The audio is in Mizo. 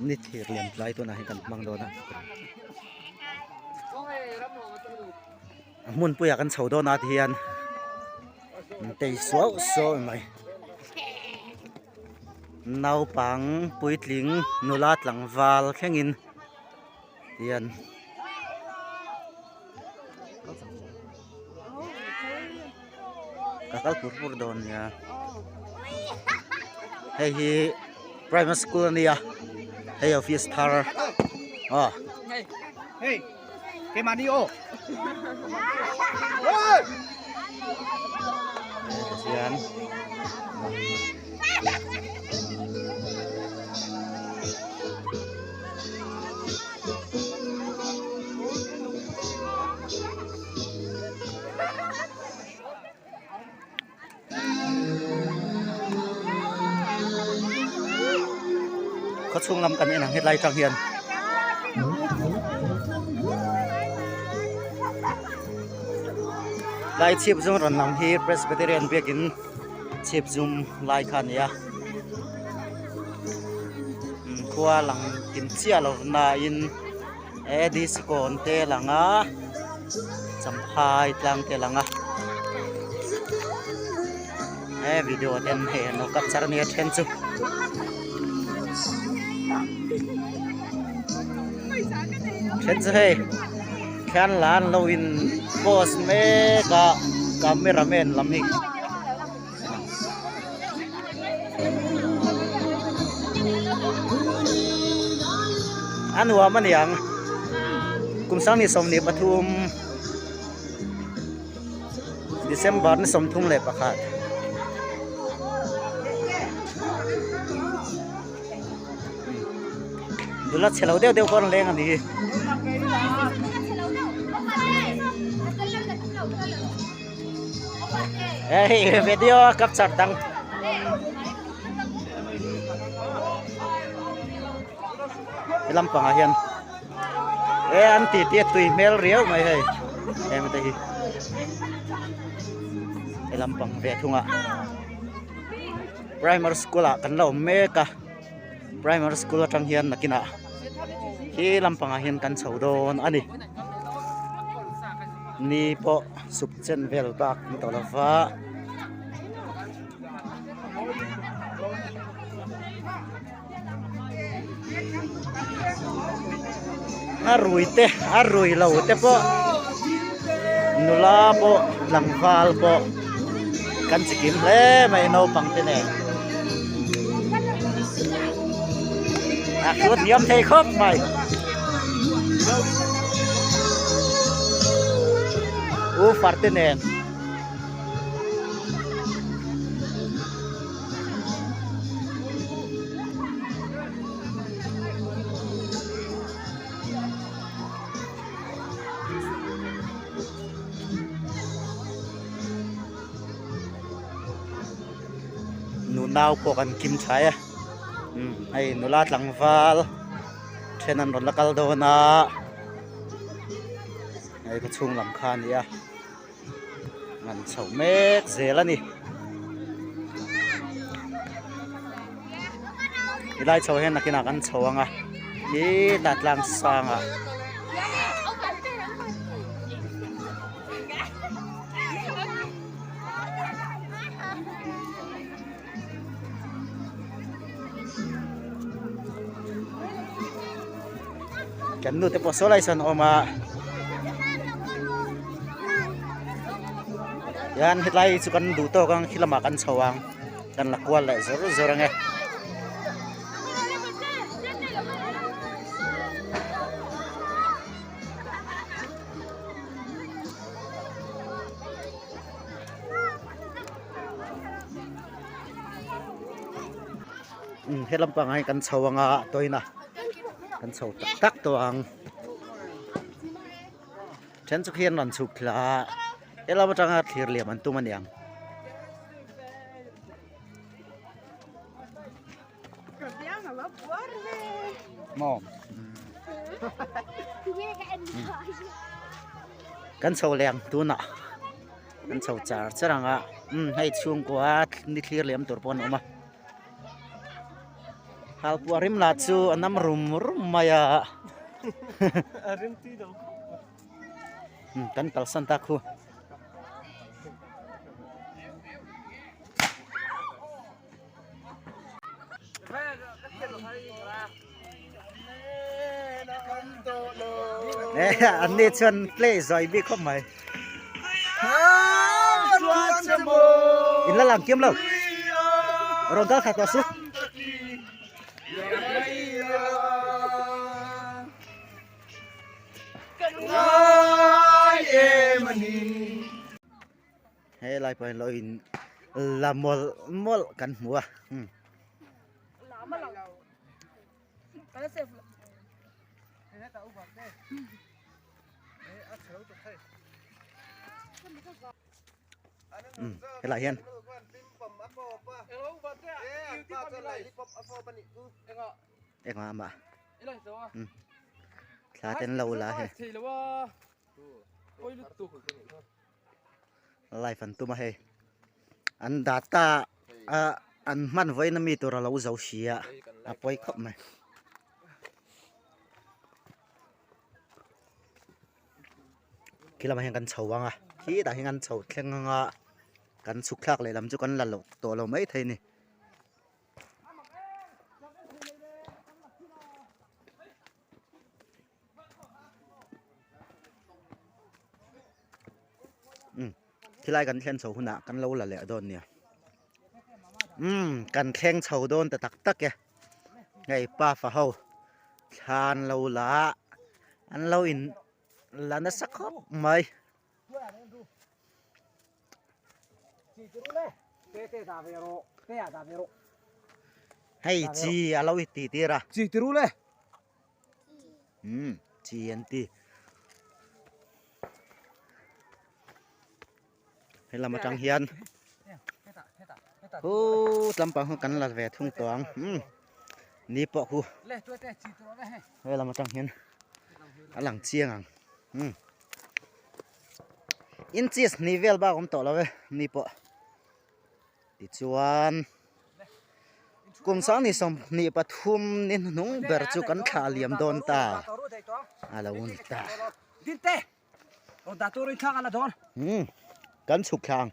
Ni thlir liam tlai tunah hian kan hmang dawn a. A hmunpuiah kan chho dawn a ti hian an tei suau suau mai. Naupang puitling nula tlangval thlengin hian ka kal pur pur dawn nia hei hi primary school a nia hei office thar aw tihian Khaw chhung lam kan en ang hetlai atang hian tlai chhip zum rawn lang hi Presbyterian biakin chhip zum lai kha a ni a khua lang kim chiah lo nain ADC kawn te a lang a champhai tlang te a lang a he video ten hei an lo capture ania then chu then chu hei khian la an lo in post mek a camera man lam hi. A nuam a niang kum sang ni 23 December ni 31 nula chhe lo deuh deuh pawh an leng a ni hi. Hei video a capture dang. He lampangah hian e an ti ti a tui hmel riau mai hei heng te hi he lampang ve thungah primary school ah kan la awm mek a primary school atang hian nakinah khi lampangah hian kan chho dawn a ni. Ni pawh sup chen vel bak ni tawh lo va. A rui te a rui lo te pawh nula pawh tlangval pawh kan chi kim hle mai naupang te nen a thu hniam thei khawp mai. U far te nen. Nunau pawh kan kim thlai a umm hei nula tlangval then an rawn la kal dawn a hei ka chhung lam kha a ni a. Ngan chho mek zel a ni. Helai chho hian nakinah kan chho ang a, khitah tlang sangah. Kan nu te pawh saw lai sawn a awm a hian hetlai chu kan duh tawk ang khi lamah kan chho ang kan la kual leh zawr zawr ang e. Umm he lampangah hian kan chho anga tawina kan chho tak tak tawh ang then chu khian rawn chhuk thla a he lam atanga thlir liam an tum a niang. Kan chho leh ang tunah kan chho char char ang a umm hei chhungkua ni thlir liam tur pawh an awm a. Halpuah rim lah chu a nam rum rum mai a. Kan kalsan ta khu. An ni chuan play zawi bik khawp mai. In la lang kiam lo. Rawn kal khat tawh su. He lai pawh hian lo in la mawlh mawlh kan hmu a umm. Umm helaiah hian engah mah umm thla te an lo la a hei. Live an tum a hei an data a an hman vawiin ami tur a lo zo si a a pawi khawp mai. Khi lamah hian kan chho ang a khitah hian kan chho thleng ang a kan chhuk thlak leh lam chu kan la loh tawh lo maithei a ni. Umm khilai kan thlen chho hunah kan lo la leh dawn nia umm kan thleng chho dawn ta tak tak e hei pa fa ho thlan lo la an lo in la nasa khawp mai. Hei chi a lo i tih tir a. Chi ti ru le. Umm chi an ti. Helam atang hian huu tlampang hu kan la ve thung tawh ang umm ni pawh khu helam atang hian a lang chiang ang umm inches hnih vel bak a awm tawh lo e ni pawh. Tichuan, kum 2023 ni hnuhnung ber chu kan thlah liam dawn ta a lo ni ta. Umm, kan chhuk thla ang.